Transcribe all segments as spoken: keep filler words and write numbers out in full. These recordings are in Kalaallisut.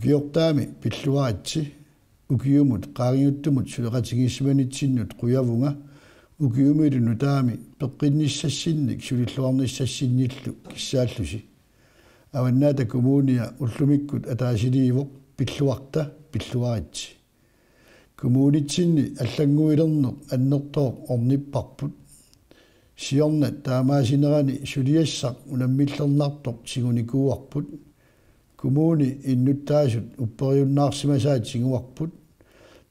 Ukiortaami pilluaritsi. Ukiumut qaangiuttumut suleqatigiissimanitsinnut qujavunga ukiumilu nutaami peqqinnissassinnik sulilluarnissassinnillu kissaallusi. Avannaata Kommunia ullumikkut ataasiliivoq pilluarta pilluaritsi. Kommunitsinni allannguilerneq annertooq ornipparput. Siorna taamaasinerani suliassaq unammillernartoq tigunikuuarput. Kommuni innuttaasut upperiunnaarsimasaat tiguarput.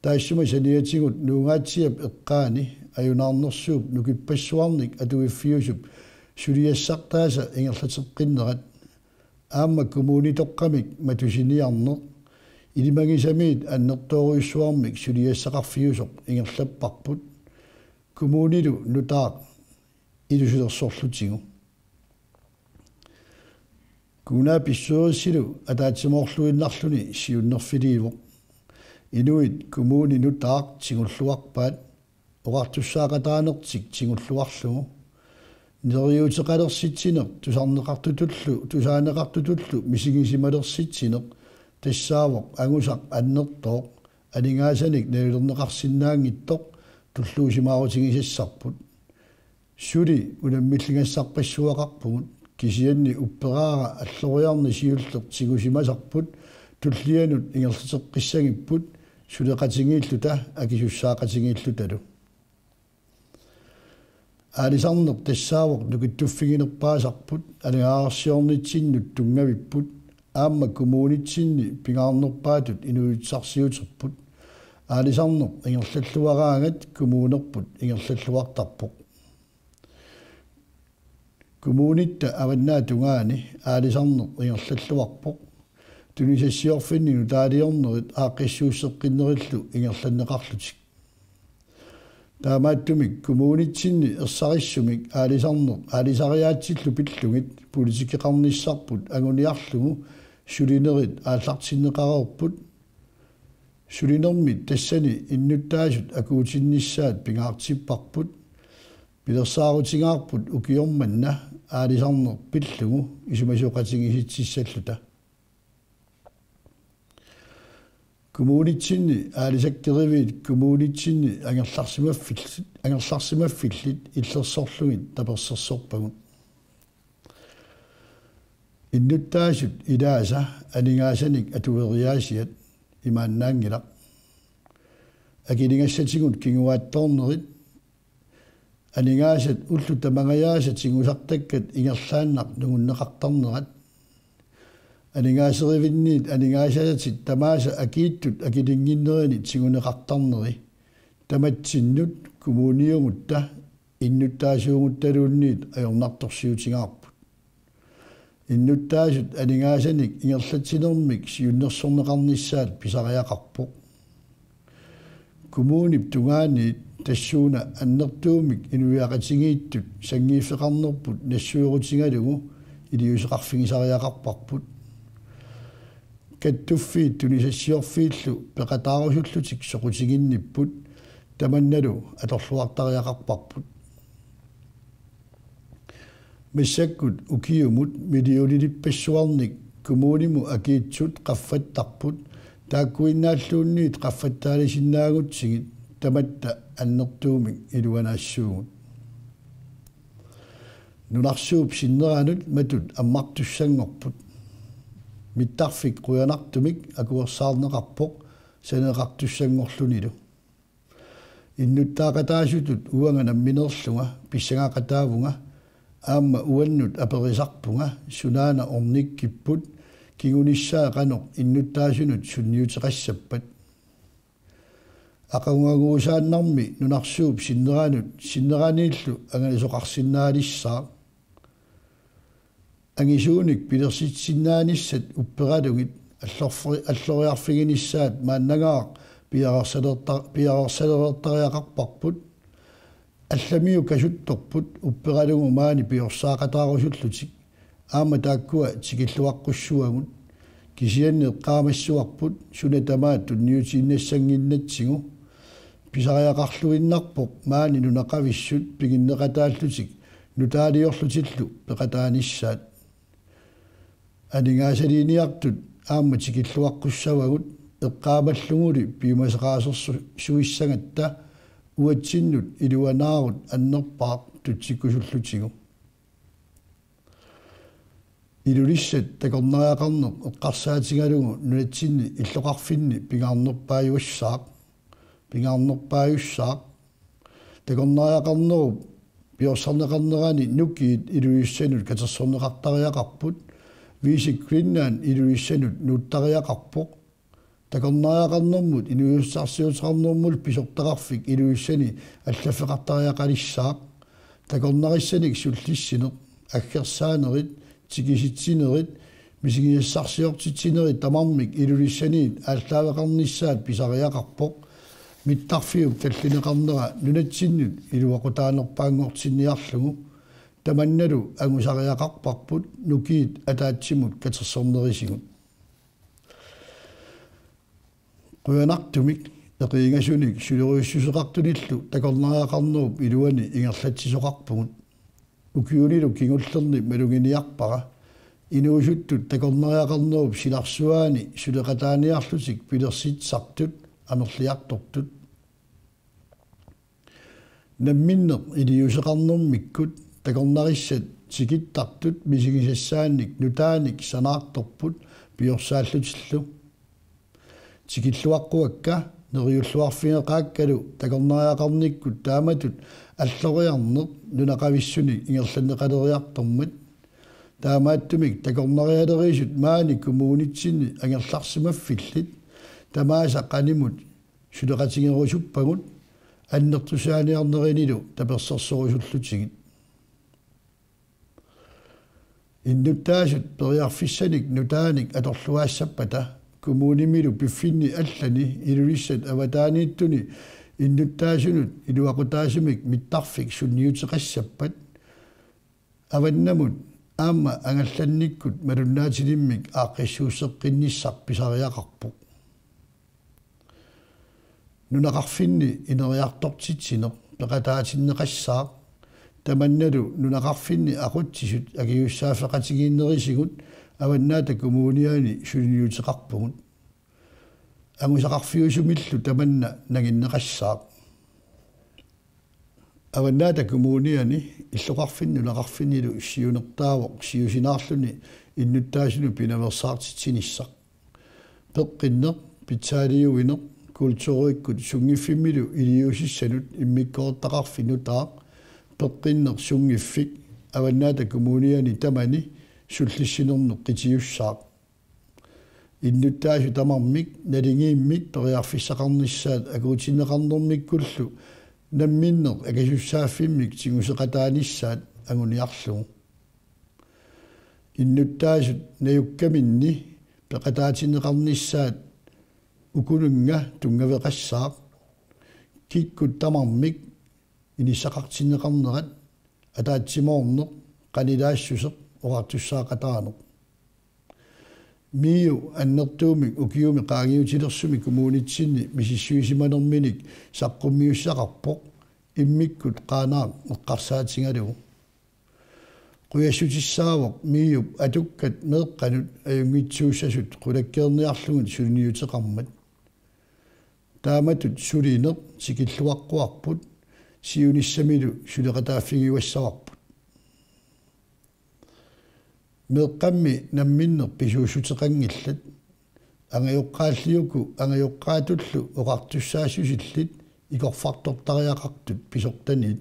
Taassuma saniatigut Nuugaatsiap eqqaani ajunaarnersuup nukippassuarnik atuiffiusup suliassartaasa ingerlateqqinnerat aamma kommunitoqqamik matusiniarneq ilimagisamiit annertoorujussuarmik suliassaqarfiusoq ingerlapparput. Kommunilu nutaaq ilusilersorlutigu. Kommunalbestyrelsilu ataatsimoorluinnarluni siunnerfiliivoq. Inuit kommuni nutaaq tigulluarpaat oqartussaaqataanertik tigulluarlugu. Neriuuteqalersitsineq tusarneqartutullu tusaaneqartutullu misigisimalersitsineq tassaavoq angusaq annertooq aningaasanik nalilerneqarsinnaanngitsoq tulluusimaarutigisassarput. Suli unammilligassarpassuaqarpugut kisianni upperaara alloriarneq siulleq tigusimasarput tullianut ingerlateqqissagipput suleqatigiilluta akisussaaqatigiillutalu. Aalisarneq tassaavoq nukittuffiginerpaasarput aningaasarsiornitsinnut tunngavipput aamma kommunitsinni pingaarnerpaatut inuussutissarsiuterput. Aalisarneq ingerlalluaraangat kommunerput ingerlalluartarpoq. Kommunitta avannaata tungaani aalisarneq ingerlalluarpoq. Tunisassiorfinni nutaaliornerit aaqqissuusseqqinnerillu ingerlanneqarlutik. Taamaattumik kommunitsinni ersarissumik aalisarneq aalisariaatsillu pillugit politikkeqarnissarput anguniarlugu sulinerit aallartinneqareerput. Sulinermi tassani innuttaasut akuutinnissaat pingaartipparput. Pilersaarutigaarput ukioq manna aalisarneq pillugu isumasioqatigiississalluta. Kommunitsinni aalisakkeriviit kommunitsinni angerlarsimaffillit angerlarsimaffillit illersorlugit tapersersorpagut. Innuttaasut ilaasa aningaasanik atueriaasiat imaannaanngilaq. Akiligassatigut kinguaattoornerit aningaasat ullut tamangajaasa tigusartakkat ingerlaannaq nungunneqartarnerat. Aningaaserivinniit aningaasatit tamaasa akiittut akilinnginnerini tiguneqartarneri tamatsinnut kommuniugutta innuttaasuuguttaluunniit ajornartorsiutigaarput. Innuttaasut aningaasanik ingerlatsinermik siunnersorneqarnissaat pisariaqarpoq. Kommunip tungaaniit tassuuna annertuumik inuiaqatigiittut sanngiiffeqarnerput nassuerutigalugu iliuuseqarfigisariaqarparput. Kattuffiit tunisassiorfiillu peqataarusullutik soqutiginnipput tamannalu atorluartariaqarparput. Massakkut ukiumut millionilippassuarnik kommunimut akiitsut qaffattarput taakkuinnaalluunniit qaffattaalisinnaagutsigit tamatta annertuumik iluanaassuugut. Nunarsuup sinneranut matut ammartussanngorput. Mittarfik qujanartumik akuersaarneqarpoq sananeqartussanngorlunilu. Innuttaaqataasutut uanga nammineerlunga pissangaqataavunga aamma uannut aperisarpunga sunaana ornikkipput kingunissaa qanoq innuttaasunut sunniuteqassappat. Aqaguaguusaannarmi nunarsuup sinneranut sinneraniillu angalasoqarsinnaalissaaq. Angisuunik pilersitsisinnaanissat upperalugit allorferi- alloriarfiginissaat maannagaaq piareersalerta- piareersalereertariaqarparput. Allamiut kasuttorput upperalugu maani piorsaaqataarusullutik aamma taakkua tikilluaqqussuagut. Kisianni eqqaamassavarput suna tamaat tunniutiinnassannginnatsigu. Pisariaqarluinnarpoq maani nunaqavissut piginneqataallutik nutaaliorlutillu peqataanissaat. Aningaasaliiniartut aamma tikilluaqqussavagut eqqaamalluguli piumasaqaasersuissagatta uatsinnut iluanaarut annerpaaq tutsikkusullutigu. Ilulissat takornariaqarneq eqqarsaatigalugu nunatsinni illoqarfinni pingaarnerpaajuassaaq, pingaarnerpaajussaaq. Takornariaqarnerup piorsarneqarnerani nukiit Ilulissanut katersorneqartariaqarput, Visit Greenland Ilulissanut nuuttariaqarpoq. Takornariaqarnermut inuussutissarsiuteqarnermut pisortaqarfik Ilulissani allaffeqartariaqalissaaq. Takornarissanik sullissineq, aggersaanerit, tikisitsinerit, misigisassarsiortitsinerit tamarmik Ilulissaniit aallaaveqarnissaat pisariaqarpoq. Mittarfiup tallineqarnera nunatsinnut iluaqutaanerpaanngortinniarlugu tamannalu angusariaqarparput nukiit ataatsimut katersornerisigut. Qujanartumik eqiingasunik suleriussuseqartunillu takornariaqarnerup iluani ingerlatsisoqarpugut. Ukiunilu kingullerni maluginiarpara inuusuttut takornariaqarnerup silarsuaani suleqataaniarlutik pilersitsisartut amerliartortut. Namminneq iliuuseqarnermikkut takornarissat tikittartut misigisassaannik nutaanik sanaartorput piorsaallutillu. Tikilluaqquakka neriulluarfigeqaakkalu takornariaqarnikkut taamatut alloriarneq nunaqavissunik ingerlanneqaleriartormat. Taamaattumik takornarialerisut maani kommunitsinni angerlarsimaffillit tamaasa qanimut suleqatigerusuppagut annertusaaniarnerinilu tapersersorusullutigit. Innuttaasut periarfissanik nutaanik atorluaassappata kommunimilu piffinni allani Ilulissat avataaniittuni innuttaasunut iluaqutaasumik mittarfik sunniuteqassappat avannamut aamma angallannikkut malunnaatilimmik aaqqissuusseqqinnissaq pisariaqarpoq. Nunaqarfinni ineriartortitsineq peqataatinneqassaaq tamannalu nunaqarfinni aqutsisut akisussaaffeqatigiinnerisigut Avannaata Kommuniani suliniuteqarpugut. Angusaqarfiusumillu tamanna nanginneqassaaq. Avannaata Kommuniani illoqarfinni nunaqarfinnilu siunertaavoq siusinaarluni innuttaasunut pinaveersaartitsinissaq. Peqqinneq, pitsaaliuineq, kulturikkut sunngiffimmilu iliuusissanut immikkoortitaqarfik nutaaq, peqqinneq sunngiffik, Avannaata Kommuniani tamani sullissinermut qitiussaaq. Innuttaasut tamarmik naligiimmik periarfissaqarnissaat akuutinneqarnermikkullu namminneq akisussaaffimmik tiguseqataanissaat anguniarlugu. Innuttaasut najukkaminni peqataatinneqarnissaat ukununnga tunngaveqassaaq. Kikkut tamarmik inissaqartinneqarnerat, ataatsimoorneq, qanilaassuseq, oqartussaaqataaneq. MIO annertuumik ukiumi qaangiutilersumi kommunitsinni misissuisimanerminik saqqummiussaqarpoq immikkut Qaanaaq eqqarsaatigalugu. Qujassutissaavoq MIO-p atukkat meeqqanut ajunngitsuussasut qulakkeerniarlugit suliniuteqarmat. Taamatut sulineq tikilluaqquarput siunissamilu suleqataaffigiuassavarput. Meeqqammi namminneq pisuussuteqanngillat. Angajoqqaalli uku angajoqqaatullu oqartussaassusillit ikorfartortariaqartut pisortaniit.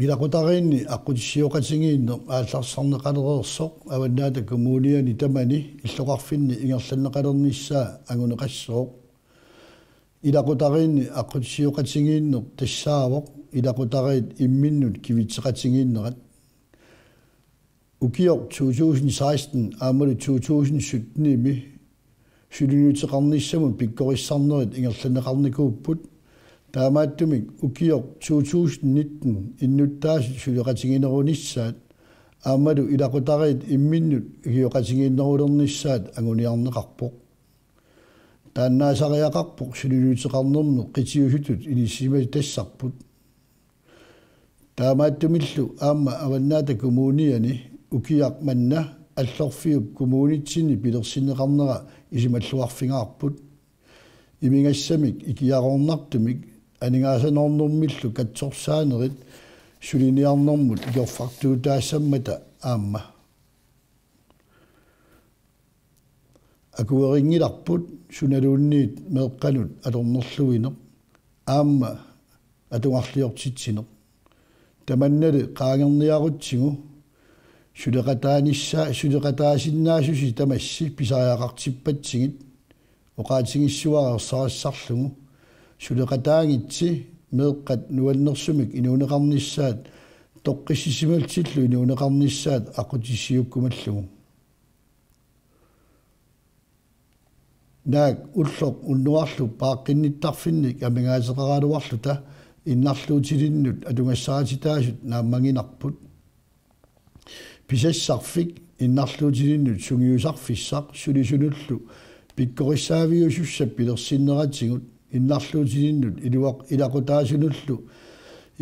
Ilaqutariinni aqqutissiooqatigiinneq aallartisarneqalereersoq Avannaata Kommuniani tamani illoqarfinni ingerlanneqalernissaa anguneqassooq. Ilaqutariinni aqqutissiooqatigiinneq tassaavoq ilaqutariit imminnut kivitseqatigiinnerat. Ukioq to tusind seksten aammalu to tusind sytten-imi suliniuteqarnissamut pikkorissarnerit ingerlanneqarnikuupput. Taamaattumik ukioq to tusind nitten innuttaasut suleqatiginerunissaat aammalu ilaqutariit imminnut ikioqatigiinnerulernissaat anguniarneqarpoq. Taannaasariaqarpoq suliniuteqarnermut qitiusutut inissisimatassarput. Taamaattumillu aamma Avannaata Kommuniani ukiaq manna Allorfiup kommunitsinni pilersinneqarnera isumalluarfigaarput. Imigassamik ikiaroornartumik aningaasanoornermillu katsorsaanerit suliniarnermut ikorfartuutaassammata aamma. Akuerinngilarput sunaluunniit meeqqanut atornerluineq aamma atugarliortitsineq. Tamannali qaangerniarutsigu suleqataanissaa-, suleqataasinnaasusi tamassi pisariaqartippatsigit oqaatigissuareersarissarlugu. Suleqataagitsi meeqqat nuannersumik inuuneqarnissaat toqqissisimallutillu inuuneqarnissaat aqqutissiuukkumallugu. Naak ulloq unnuarlu paaqqinnittarfinnik amigaateqaraluarluta innarluutilinnut atugassarititaasut naammaginarput. Pisassarfik innarluutilinnut sungiusarfissaq sulisunullu pikkorissaaviusussap pilersinneratigut innarluutilinnut iluaq-, ilaqutaasunullu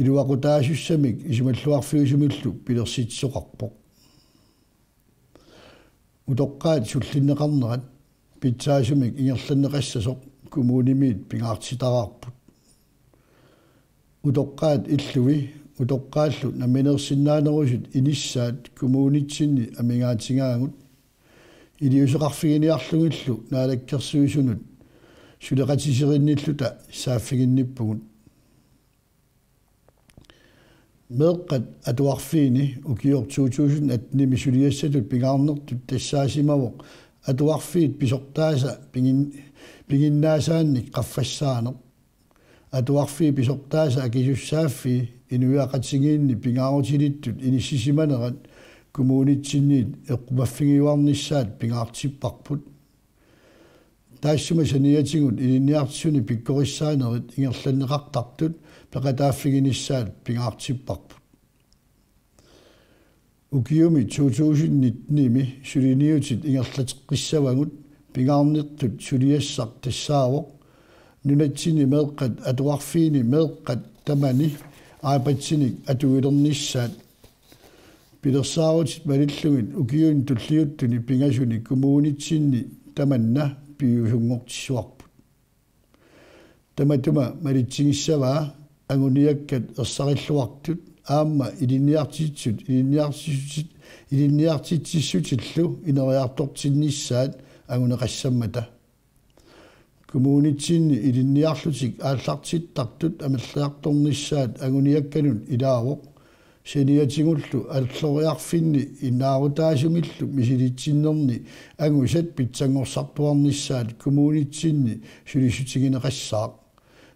iluaqutaasussamik isumalluarfiusumillu pilersitsisoqarpoq. Utoqqaat sullinneqarnerat pitsaasumik ingerlanneqassasoq kommunimiit pingaartitaraarput. Utoqqaat illui utoqqaallu nammineersinnaanerusut inissaat kommunitsinni amigaatigaavut. Iliuuseqarfiginiarlugillu Naalakkersuisunut suleqatiserinnilluta saaffiginnippugut. Meeqqat atuarfiini ukioq to tusind atten-imi suliassatut pingaarnertut tassaasimavoq atuarfiit pisortaasa pigin-, piginnaasaannik qaffassaaneq. Atuarfiit pisortaasa akisussaaffii inuiaqatigiinni pingaarutilittut inissisimanerat kommunitsinniit eqqumaffigiuarnissaat pingaartipparput. Taassuma saniatigut ilinniartitsisuni pikkorissaanerit ingerlanneqartartut peqataaffiginissaat pingaartipparput. Ukiumi to tusind nitten-imi suliniutit ingerlateqqissavagut pingaarnertut suliassaq tassaavoq nunatsinni meeqqat atuarfiini meeqqat tamani aapatsinik atuilernissaat. Pilersaarutit malillugit ukiuni tulliuttuni pingasuni kommunitsinni tamanna piviusunngortissavarput. Tamatuma malitsigissavaa anguniakkat ersarilluartut aamma ilinniartitsisut ilinniartitsissutit, ilinniartitsissutillu ineriartortinnissaat anguneqassammata. Kommunitsinni ilinniarlutik aallartittartut amerliartornissaat anguniakkanut ilaavoq saniatigullu alloriarfinni innaarutaasumillu misilitsinnerni angusat pitsanngorsartuarnissaat kommunitsinni sulissutigineqassaaq.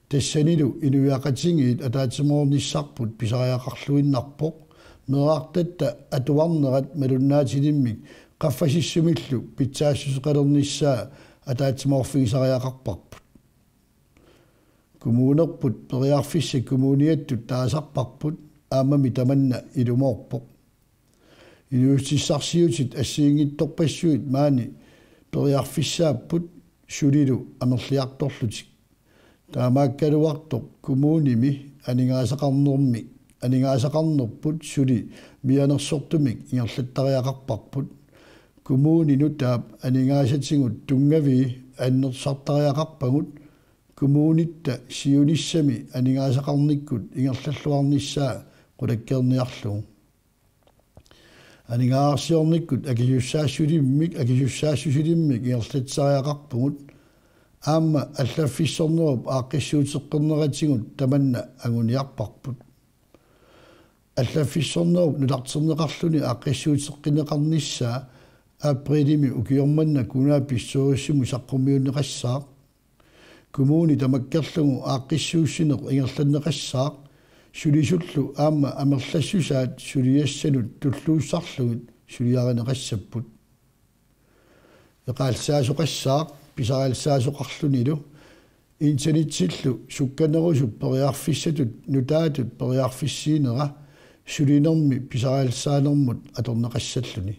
Tassanilu inuiaqatigiit ataatsimoornissarput pisariaqarluinnarpoq. Meerartatta atuarnerat malunnaatilimmik qaffasissumillu pitsaassuseqalernissaa ataatsimoorfigisariaqarparput. Kommunerput periarfissat kommuniattut taasarparput aammami tamanna ilumoorpoq. Inuussutissarsiutit assigiinngitsorpassuit maani periarfissaapput sulilu amerliartorlutik. Taamaakkaluartoq kommunimi aningaasaqarnermi aningaasaqarnerput suli mianersortumik ingerlattariaqarparput. Kommuni nutaap aningaasatigut tunngavii annersartariaqarpagut kommunitta siunissami aningaasaqarnikkut ingerlalluarnissaa qulakkeerniarlugu. Aningaasarsiornikkut akisussaassulimmik akisussaassusilimmik ingerlatsisariaqarpugut aamma allaffissornerup aaqqissuuteqqinneratigut tamanna anguniarparput. Allaffissornerup nutarterneqarluni aaqqissuuteqqinneqarnissaa aprilimi ukioq manna kommunalbestyrelsimut saqqummiunneqassaaq. Kommuni tamakkerlugu aaqqissuussineq ingerlanneqassaaq sulisullu aamma amerlassusaat suliassanut tulluussarlugit suliarineqassapput. Eqaallisaasoqassaaq pisariallisaasoqarlunilu internetsillu sukkanerusup periarfissatut nutaatut periarfissiinera sulinermi pisariallissaanermut atorneqassalluni.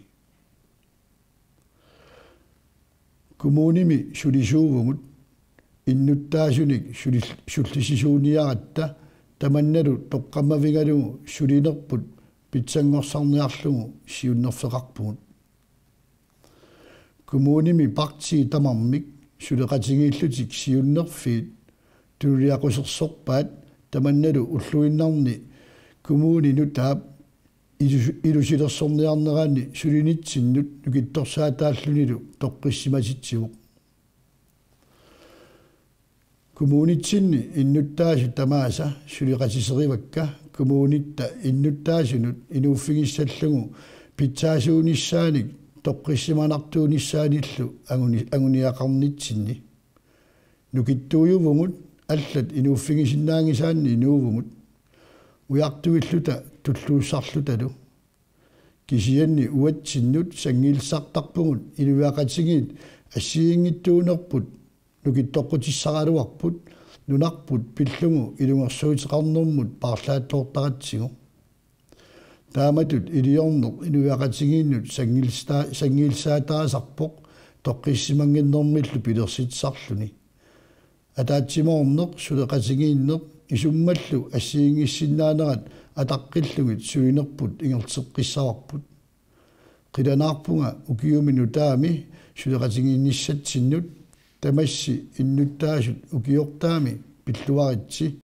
Kommunimi sulisuuvugut innuttaasunik sulil-, sullisisuuniaratta tamannalu toqqammavigalugu sulinerput pitsanngorsarniarlugu siunnerfeqarpugut. Kommunimi partiit tamarmik suleqatigiillutik siunnerfiit tunuliaqusersorpaat tamannalu ulluinnarni kommuni nutaap ilus-, ilusilersorniarnerani sulinitsinnut nukittorsaataallunilu toqqissimatitsivoq. Kommunitsinni innuttaasut tamaasa suleqatiserivakka kommunitta innuttaasunut inuuffigissallugu pitsaasuunissaanik toqqissimanartuunissaanillu anguni-, anguniagaqarnitsinni. Nukittuujuvugut allat inuuffigisinnaanngisaanni inuuvugut. Ujartuilluta tulluussarlutalu. Kisianni uatsinnut sanngillisartarpugut inuiaqatigiit assigiinngitsuunerput nukittoqqutissaraluarput nunarput pillugu ilungersuuteqarnermut paarlaattoortaratsigu. Taamatut iliorneq inuiaqatigiinnut sanngillisata-, sanngillisaataasarpoq toqqissimannginnermillu pilersitsisarluni. Ataatsimoorneq suleqatigiinneq isummallu assigiinngissinnaanerat ataqqillugit sulinerput ingerlateqqissavarput. Qilanaarpunga ukiumi nutaami suleqatigiinnissatsinnut tamassi innuttaasut ukiortaami pilluaritsi.